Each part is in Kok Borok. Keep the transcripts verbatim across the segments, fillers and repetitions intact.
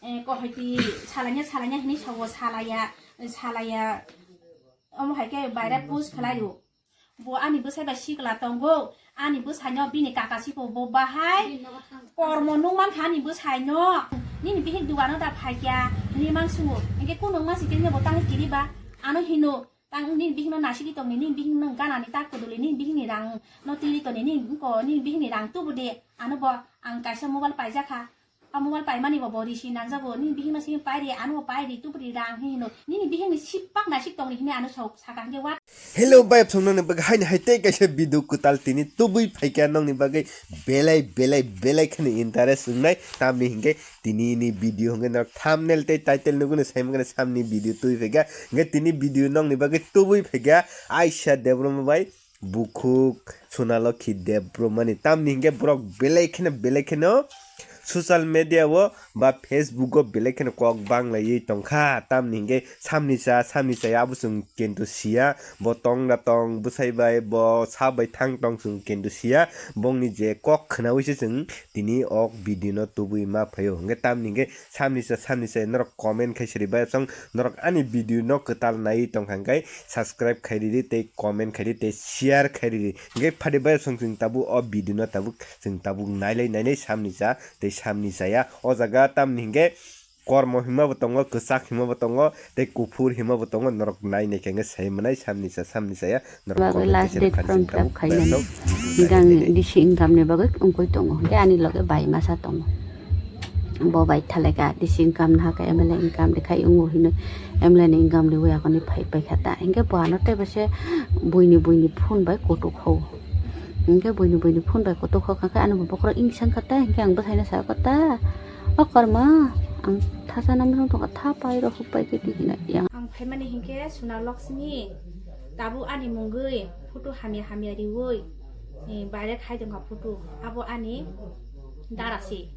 Eh, kohoiti salaina salaina hinwi sogo, salaya, salaya. Omo hai khe baire push khlai rw. Bo ani bwsai bai sikla tongo, ani bwsaino bini kaka sipo bo bahai kormo nung mankha ani bwsaino. Nini bihik dugano da phaikya hinwi mang sungo. Hinkhe kunu wngma si kiriya bo tangwi kiriba. Ano hino, tang nini bihikno nasigwi tongni, nini bihikno ganani tak kuduli, nini bihikni rang no tiri toni, nini bihikni rang tubu de. Ano bo ang kaisa mobile paijakha. A mobile paimani bo bo risi nangjago, nini bihikno simi pairi, ano bo pairi, tuburi rang hinwi hino. Nini bihikni sipak nasik tongni hinwi ano sok saka hinkhe what? Hello, bayap song nongni bagwi haini hai tei kaisa video kwtal tini tubui phaikha nongni bagwi belai, belai, belai kheno interest wngnai. Tamni hinkhe tini ni video hinkhe norok thumbnail tei title nugwi no sai mankha samni video tubui phaikha. Hinkhe tini video nongni bagwi tubui phaikha Aisha Debbarma bai Bukhuk Sonalokhi Debbarmani. Tamni hinkhe borok belai kheno, belai kheno social media o ba Facebook o belai kheno kok banglaiwi tongkha. Tamni hinkhe samni cha, samni cha abo chwng kintu siya. Bo tong da tong bwsai bai, bo sa bai thang tong chwng kintu siya. Bongni je kok khwnawi se chwng tini ok video no tubui ma phaio. Hinkhe tamni hinkhe samni cha, samni cha norok comment khai siri bai song norok ani video no kwtal naiwi tongkha hinkhe subscribe khai ridi tei comment khai di tei share khai ridi. Hinkhe phadi bai song chwng tabuk o video no tabuk chwng tabuk nailai nainai samni cha tei samni chaya. O jaga tamni hinkhe kormo hima bo tongo, kwchak hima bo tongo tei kuphur hima bo tongo. Norok nai nai khe hinkhe sai manai samni cha samni chaya. Norok bagwi comment last khai siri date phadi form chwng fill up tabuk khainani. Hinkhe ang D C income ni bagwi wngwi tongo. Hinkhe ani loge bai masa tongo. Bo bai thaleka D C income nahaka M L A income de khai wngo hino M L A ni income de waya koni phai paikha ta. Hinkhe bo ano tei bo se buini buini phone bai kotok kho. Hinkhe buini buini phone bai kotok kho kha khe ano bo bokhorok ingsang kha ta. Hinkhe ang bwsaino sa kha ta, "O korma, ang thasa nang tongkha, tha pai rw huk pai khe," di hino yang. Ang phaimani hinkhe Suna Lakshmi tabuk ani mungwi photo hamya hamya riwi, eh, baire khai tongkha photo. Abo ani dara se.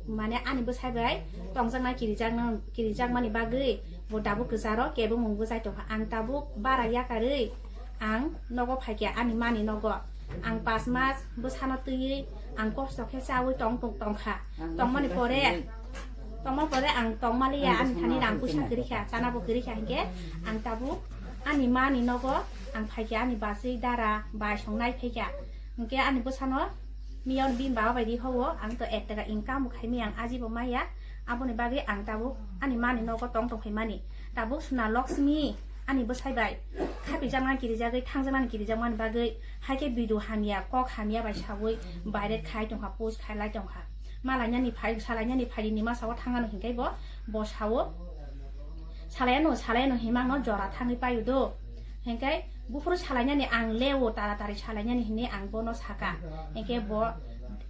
Mane ani bwsai bai tongjaknai kirijakna, kirijakmani bagwi bo tabuk kwcharo kebo mung bwchai tongkha. Ang tabuk bara yakarwi ang nogo phaikha, ani mani nogo. Ang pas mas bwsano twiwi ang kosto khe chawi tong, tong, tongkha. Tongmani pore, tongma pore ang tongmaliya, ani thani rang puisa kwrwikha, chana bo kwrwikha hinkhe ang tabuk ani mani nogo ang phaikha, ani bachwi dara bai songnai phaikha. Hinkhe ani bwsano miya bini baba bai ri howo, ang to ek taka income bo khaimaya, ang ajibo maya, aboni bagwi ang tabuk ani mani nogo tong tong phaimani. Tabuk Suna Lakshmi ani bwsai bai khapijaknani kirijagwi, thangjaknani kirijakmani bagwi, haikhe video hamya, kok hamya bai sawi baire khai tongkha, post khailai tongkha. Malainani phai, salainani phaini masa o thangano hinkhe bo, bo sao, "Salaiano, salaiano himangno jora thangwi paio do." Hinkhe buphuru salainani ang leo, taratari salainani hinwi ang bono saka. Hinkhe bo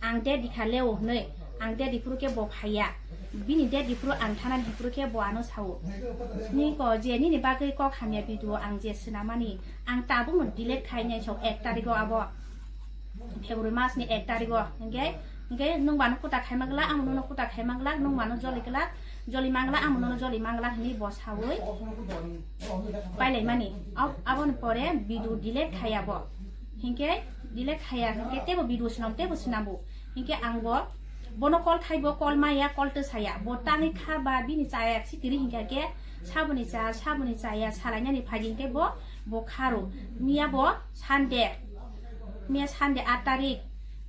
ang date rikha leo hinwi, ang date riphuru khe bo phaiya. Bini date riphuru ang thanani hiphuru khe bo ano sao, "Nini ko je nini bagwi kok hamya video ang je swnamani, ang tabukno delete khainai sok ek tarikh o abo." February mas ni ek tarikh o, hinkhe, hinkhe nwng bano kuta khaima glak, ang nono kuta khaima glak, nwng bano joli glak, joli mang glak, ang nono joli mang glak hinwi bo sawi pailaimani. Ab-, aboni pore video delete khaiya bo. Hinkhe delete khaiya hinkhe teibo video swnam, teibo swnambo. Hinkhe ang bo bono call khaibo, call maya, call twsaya. Bo tangwi kha ba bini chaya sikiri hinkhe khe saboni cha, saboni chaya salainani phai hinkhe bo, bo kharo. Miya bo Sunday. Miya Sunday aat tarik,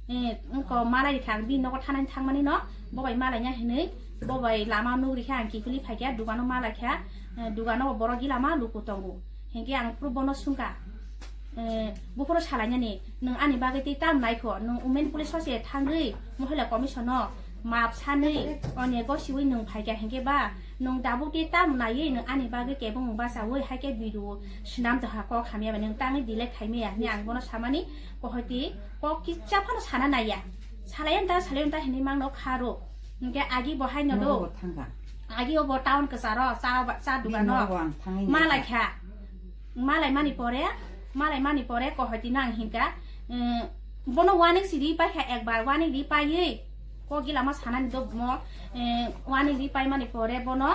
eh, wngkha malai rikha ang bini nogo thanani thangmani no, bo bai malaina hinwi, bo bai lama nuk rikha ang kiphilwi phaikha, dugano malaikha, eh, dugano borok gila ma luku tongo. Hinkhe ang phuru bono swngkha, eh, buphuru salainani, "Nwng ani bagwi tei tam naikho, nwng women police o se thangwi mohila commission o map sanwi, onek gosiwi nwng phaikha hinkhe ba, nwng tabuk tei tam naiwi nwng ani bagwi kebo nwng bachawi haikhe video swnam tongkha kok hamya bai nwng tangwi delete khaimaya," hinwi ang bono samani. Kohoiti kok kisa phano sana naiya. Salai anta, salai anta hinwi mangno kharo. Hinkhe agi bo haino do. Nogo bo thangkha. Agi o bo town kwcharo, cha ba, cha dugano. Bini nogo ang thangwi naikha. Malaikha. Malai mani pore, malai mani pore kohoiti nang hinkha. Eh, bono warning si ri paikha ekbar, warning ri paiwi. Kok gila ma sanani do mo, eh, warning ri paimani pore bono,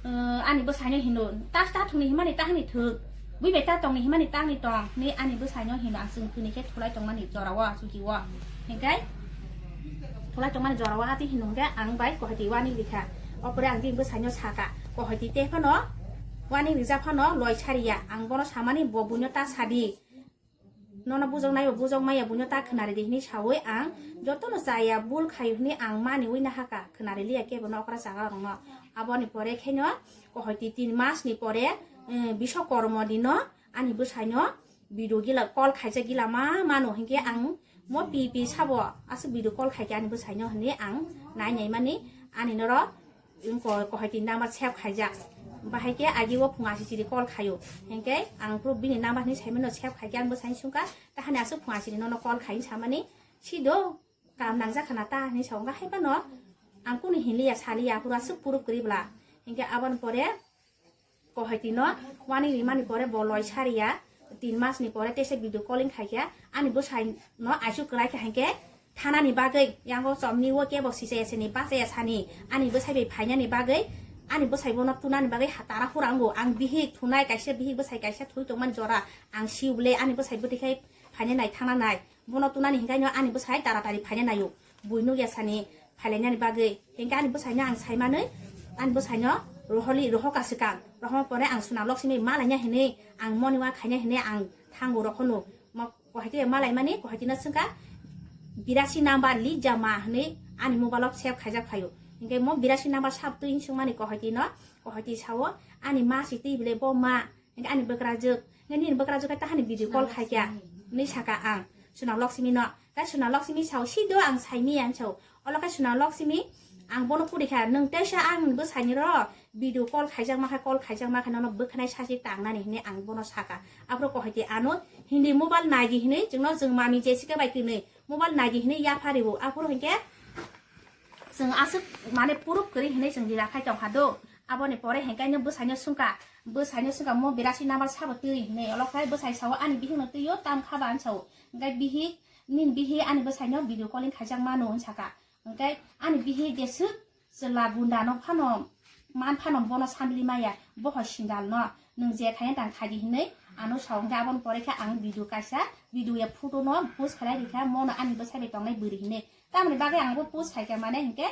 eh, ani bwsaino hino, "Tas ta thungni himani ta hini thung. Bui bai ta tongni himani ta hini tong," hinwi ani bwsaino hino, ang chwng thwini khe thulai tongmani jorao, chuki o. Hinkhe thulai tongmani jorao hati hino hinkhe ang bai kohoiti warning rikha. Opore ang bini bwsaino saka, "Kohoiti te phano wani rijak phano loi sariya, ang bono samani bo buino ta sadi. Nono bujok naibo bujok maya buino ta khwnari di," hinwi sawi ang jotono chaya bul khayo hinwi ang maniwi nahaka khwnari liya kebo nokra chaga rokno. Aboni pore kheno Kohoiti tin mas ni pore, eh, Biswakormo dino ani bwsaino video gila call khaijak gila ma mano hinkhe ang mo pi pi sabo aswk video call khaikhe ani bwsaino hinwi ang nai nai mani ani noro ko-, Kohoiti number save khaijak. Bahai khe agi o phung asi chiri call khaio. Hinkhe ang proof bini number hinwi saimano save khaikhe ang bwsaino sungkha tahani aswk phung asi chiri nono call khai samani sido kam nangjak khana ta hinwi sa wngkha hai phano ang kunu hinliya saliya aphuru aswk proof kwrwi bwla. Hinkhe aboni pore Kohoiti no wani rimani pore bo loi sariya, tin mas ni pore tesa video calling khaikha, ani bwsai no aisu kwlai kha hinkhe thana ni bagwi yango chomni o kebo sisaya sini bachaya sani ani bwsai bai phainani bagwi ani bwsai bono tunani bagwi ha tara hura wngo. Ang bihik thunai kaisa bihik bwsai kaisa thui tongmani jora ang siu bwle ani bwsai bwtwi khai phaina nai thangna nai. Bono tunani hinkhe no ani bwsai taratari phaina naio. Bui nukya sani phailainani bagwi. Hinkhe ani bwsaino ang saimanwi ani bwsaino roholi rohoka swkang. Rohoma pore ang Suna Loksimi malaina hinwi ang moniwa khaina hinwi ang thango rohono. Mo kohaiti malaimani kohaitino swngkha birasi number lijama hinwi ani mobile o save khaijak phaio. Hinkhe mo birasi number sab twi swngmani kohaitino, kohaiti sao ani ma si twi bile bo ma. Hinkhe ani bwkrajwk, hinkhe nini bwkrajwk khe tahani video call khaikha hinwi saka ang Suna Loksimi no. Khe Suna Loksimi sao, "Sido ang saimaya," hinwi sao. Olo khe Suna Loksimi ang bono purikha, "Nwng teisa ang bwsaini ro video call khaijak ma khe, call khaijak ma khe nono bwkhanai sasi tangnani," hinwi ang bono saka. Aphuru kohaiti ano hindi mobile nagi hinwi chwngno chwng mami Jessica bai kwnwi mobile nagi hinwi yapha rwo. Aphuru hinkhe chwng aswk mane proof kwrwi hinwi chwng rira khai tongkha do. Aboni pore hinkhe no bwsaino swngkha, bwsaino swngkha mo birasi number sabo twi hinwi. Olo khai bwsai sao ani bihikno twio tam kha ba hinwi sao. Hinkhe bihik, nini bihik ani bwsaino video calling khaijak mano hinwi saka. Hinkhe ani bihik jeswk chwla gunda no phano man phano bono samli maya, boho sindal no nwng je khaina tang khaidi hinwi ano sao. Hinkhe aboni pore khe ang video kaisa, video ya photo no post khlai rikha, mono ani bwsai bai tongnai bwrwi hinwi. Tamoni bagwi ang bo post khaikha mane hinkhe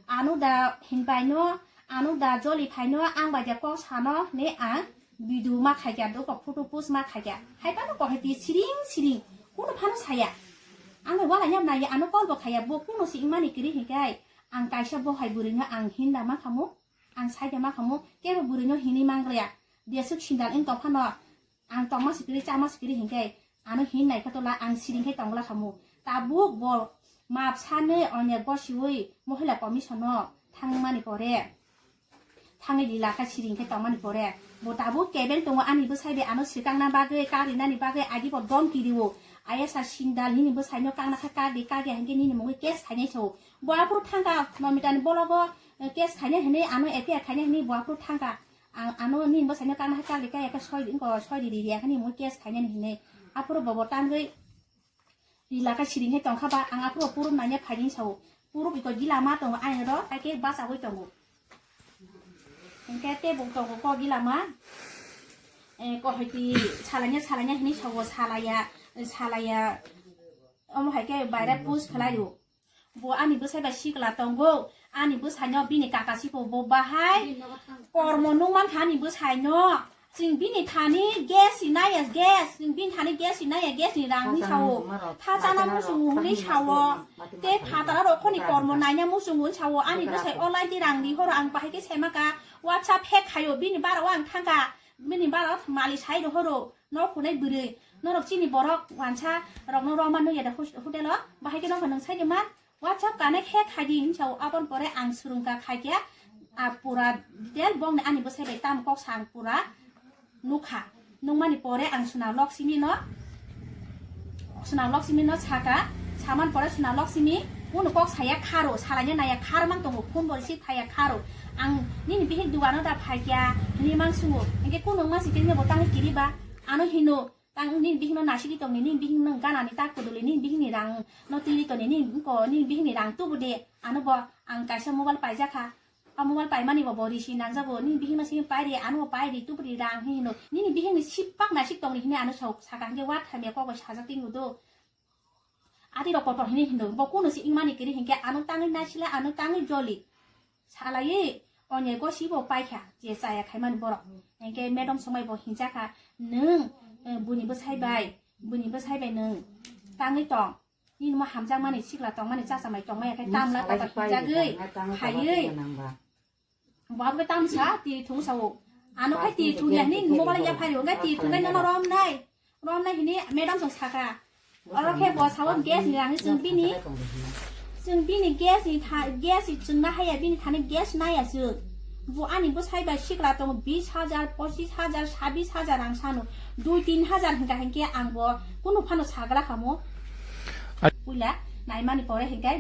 ano da hinpai no, ano da joli phai no ang bai da kok sano ne ang video ma khaikha, doko photo post ma khaikha. Hai phano kohaiti siring siring, kunu phano saya. Ang bai wala yam nai ano call bo khaya, bo kunu si wngmani kwrwi hinkhe ang kaisa bo hai bwrwi no ang hinda ma khamu, ang saida ma khamu, kebo bwrwi no hinwi mangriya. Jeswk sindal wng tong phano ang tongma sikiri, chama sikiri hinkhe ano hin naikha tola ang siring khe tongla khamu. Tabuk bo map sanwi onek gosiwi mohila commission no thangmani pore, thangwi lila kha siring khe tongmani pore bo tabuk kebeng tongo ani bwsai bai ano swkangna bagwi, karinani bagwi agi bo dom kiriwo. Ayasa sindal nini bwsaino kangna kha kagdi, kagya hinkhe nini mungwi case khainai sao. Bo aphuru thangkha nomitani bologo, eh, case khainai hinwi ano F I R khainai hinwi bo aphuru thangkha. Ang ano nini bwsaino kangna hai kagri kaya khe soi di, wngkha soi di, ri ya khe nini mui case khainani hinwi. Aphuru bobo tangwi rila khe siring khe tongkha ba, ang aphuru purub naina phaidi sao. Purub iko gila ma tongo aino ro, hai khe bachagwi tongo. Hinkhe tei bo tongo ko gila ma. Eh, kohaiti salaina, salaina hinwi sao, salaya, salaya. Omo hai khe baire push khlai rw. Bo ani bwsai bai sikla tongo, ani bwsaino bini kaka siko bo bahai kormo nung mankha ani bwsaino. Chwng bini thani gas si naiya gas, chwng bini thani gas si naiya gas ni rang ni sao. Tha chana muchungo hwnwi sao. Tei phataro rok khoni kormo naina muchungo hwn sao. Ani bwsai online di rang di horo ang bahai khe semaka. WhatsApp hack khaio bini bara o ang thangka. Bini bara o mali sai rohoro. Nok hunai bwrwi, norok chini borok wansa rokno roma nukya da hus-, hotel o, bahai khe nokha nwng sai di man, WhatsApp connect hack khai di hinwi sao, aboni pore ang swrwngkha khai khe, a pura detail bokni ani bwsai bai tamo kok sa ang pura nukha, nukmani pore ang Suna Loksimi no, Suna Loksimi no saka, saman pore Suna Loksimi, kunu kok saya kharo, salaina naya khar mang tongo, phone bo receive khaya kharo, ang nini bihik dugano da phaikya, hinwi mang sungo, hinkhe kunu wngma si khe bo tangwi kiriba, ano hino, Tang nini bihikno nasigi tongni, nini bihikno ganani tak kuduli, nini bihikni rang no tiri toni, nini bihikni rang tubu de, ano bo ang kaisa mobile paijakha. A mobile paimani bo bo risi nangjago, nini bihikno simi pairi, ano bo pairi, tuburi rang hino. Nini bihikni sipak nasik tongni hini ano sok saka hingke wa thamya kok bai sajak tingo do. Ati rok kotor hini hindo, bo kuno si ingmani kiri hingke ano tangwi nasila, ano tangwi joli. Salai, Tongya gosibo paikha, je chaya khaimani borok. Hinkhe madam songbai bo hinjakha, "Nwng, eh, buini bwsai bai, buini bwsai bai nwng tangwi tong. Nini mo hamjakmani, sikla tongmani, chachamai tongmaya khe tamla kata hinjagwi, khaiwi." Bo abo khe tamsa, tiri thung sao. Ano khai tiri thung ya hini mobile ya phari, hinkhe tiri thung kai nono romnai. Romna hini madam song sakha. Oro khe bo sao gas ni rang chwng bini. Chwng bini gas ni tha, gas ni chwngna haya bini thani gas naya chwng. Bo ani bwsai bai sikla tongo bis hajar, pochis hajar, sabis hajar rang sano. Dui tin hajar hinka hinkhe ang bo kunu phano sagra kamo. Puila naimani pore hinkhe,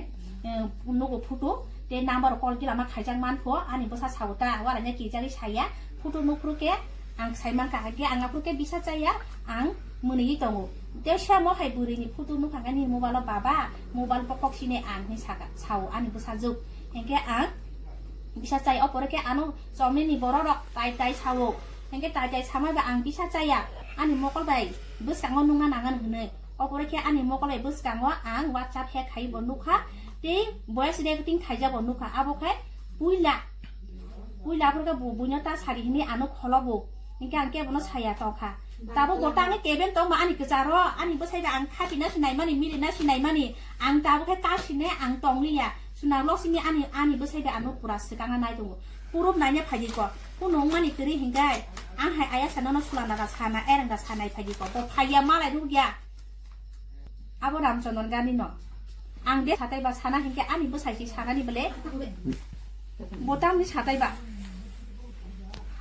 eh, nugo photo, te number call gila ma khaijak man pho, ani bwsa sao ta, wala nya kijagwi saya. Photo nuphuru khe ang sai mankha, hake ang aphuru khe bisa chaya, ang mwnwi tongo. Tei samo hai bwrwi ni photo nukha khe ni mobile o, "Baba, mobile bokhok sine ang," hinwi saka, sao ani bwsajwk. Hinkhe ang bisa chai, opore khe ano chomni ni borok rok tai tai sao. Hinkhe tai tai samai ba ang bisa chaya, ani mokol bai bwskango nungna nangan hwnwi. Opore khe ani mokol bai bwskango ang WhatsApp hack khai bo nukha, tei voice recording khaijak bo nukha. Abo khe puila Puila aphuru khe bo buino ta sari hini ano kholobo. Hinkhe ang kebono saya tongkha. Tabuk bo ta ang keben tongma ani kwcharo, ani bwsai bai ang khapina sinaimani, milina sinaimani. Ang tabuk khe kasine ang tongliya. Chwna loksini ani, ani bwsai bai ano pura swkangna nai tongo. Purub naina phaidi ko. Kunu wngmani kwrwi hinkhe ang hai ayasa nono sulana da sana, ereng da sanai phaidi ko. Bo phaiya malai rukya. Abo Ramchandra Gandhi no. Ang de satai ba sana hinkhe ani bwsai si sanani bole. Bo tamni satai ba.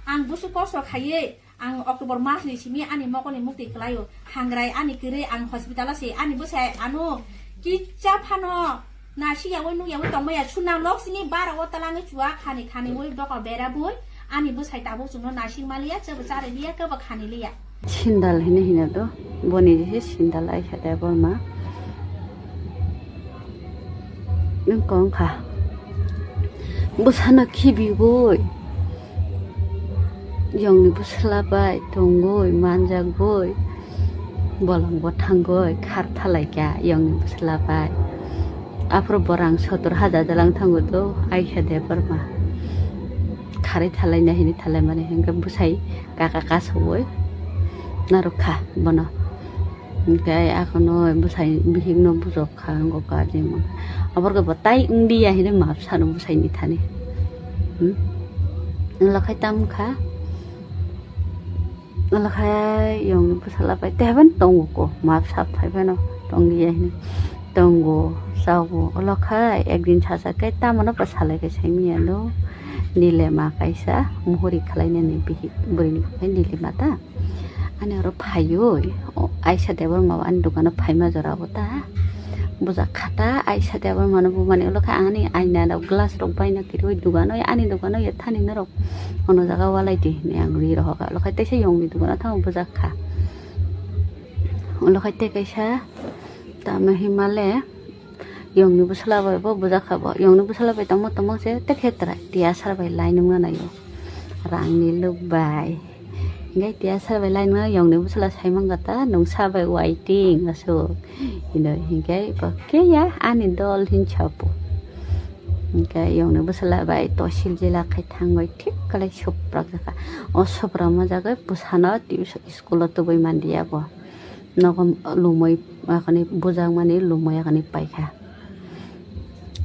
Ang busu kosto khaiye, ang October mas ni simi ani mokol ni mukti kwlaio. Hangrai ani kwrwi ang hospital o si ani bwsai ano kicha phano nasi yawi nuk yawi tongmaya suna lok sini bara o talangwi chua khani khani wi doka bera bui ani bwsai tabuk chwngno nasing maliya chwbo chari liya kebo khani liya. Sindal hini hino do, boni jese sindal Aisha Debbarma. Nwng kong kha. Bwsano khibiwi, yongni bwsla bai tongwi, manjagwi, bolong bo thangwi, khar thalai kha yongni bwsla bai. Aphuru borang sotor hajar dalang thango do, Aisha Debbarma. Kharwi thalai na hini thalai mani hinkhe bwsai kaka kasowoi narwkha bono. Hinkhe akono bwsai bihikno bujok kha, wngkha kha jemon. Aborokhe bo tai wngdiya hinwi map sano bwsaini thani. Hmm? Wnglakhai tamo kha? Wnglakhai yongni bwsala bai tei haban tongo ko, map sap phai phano tongdiya hinwi. Tongo, chago. Wnglakhai ekdin sajakhe tamono bo salai khe saimanya do. Nilema kaisa muhuri khwlainani bihik bwrwini bupha Nilema ta. Ani oro phaiwi, o, Aisha Debbarma bo ani dogano phaima jora bo ta. Bujak kha ta, Aisha Debbarma no bumani ulo khe ani aina rok, glass rok baina kirwi dogano, ani dogano ya thani norok. Ono jaga walai di hinwi ang ri rohor kha. Ulo khe teisa yongni dogano thango bujak kha. Ulo khe tei kaisa tamo himale. Yongni bwsala bai bo bujak kha bo. Yongni bwsala bai tongma tongma se te khe trai. Tiyasar bai lai nungna naio. Rangni luk bai. Hinkhe tiyasar bai lai nungna yongni bwsala sai mangkha ta, nungsa bai waiting aswk. Hino hinkhe bo khe ya ani dol hinsa bo. Hinkhe yongni bwsala bai tosil jila khai thangwi thik kwlai suprak jakha. O suprak ma jagwi bwsano twi school o tubui manliya bo. Nogo lumui akhani bujakmani lumui akhani paikha.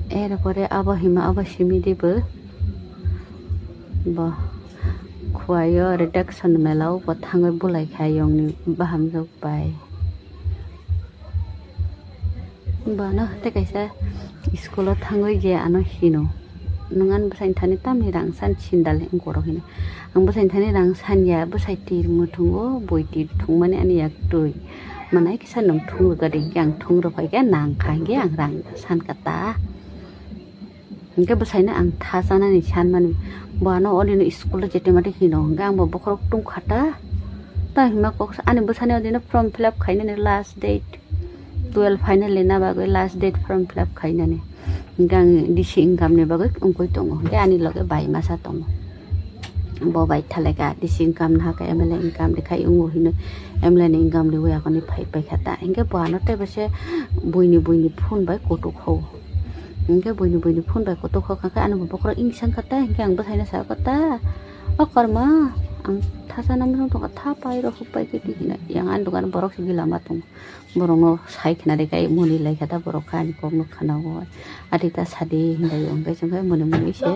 Er pore abo hima abo simi dibo bo khuaio reduction mela o bo thangwi bulaikha yongni bahamjwk bai. Bono tei kaisa school o thangwi je ano hino. Nwng ani bwsaini thani tamni rang san sindal wng koro hino. Ang bwsaini thani rang sanya, bwsai tir muthungo, bui tir thwngmani ani yak twi. Manai kisa nwng thwng rwgadi hinkhe ang thwng rwphaikhe nangkha hinkhe ang rang sankha ta. Hinkhe bwsaino ang tha chanani sanmani. Bo ano odino school o jete mate hino hinkhe ang bo bokhorok tungkha ta. Ta hima kok ani bwsani odino form fill up khainani last date. Twelve final ni na bagwi last date form fill up khainani. Hinkhe ang D C income ni bagwi wngwi tongo. Hinkhe ani loge bai masa tongo. Bo bai thalaikha D C income nahakhe M L A income rwkhai wngo hinwi M L A ni income riwi akhoni phai paikha ta. Hinkhe bo ano teibo se buini buini phone bai kutuk kho. Hingke buini buini phone bai kotor kok kha khe ani bo bokhorok ing sang kha ta, hingke ang bwsaino sa kha ta, "O korma, ang thasa nang tong kha, tha pai rw huk pai khe," hinai. Yang ani dogan borok se gila ma tongo. Borokno sai khna de kai muni lai kha ta borok kha ani kokno khna o. Ati ta sadi hinlai o, hingke chwng khe muni muni se.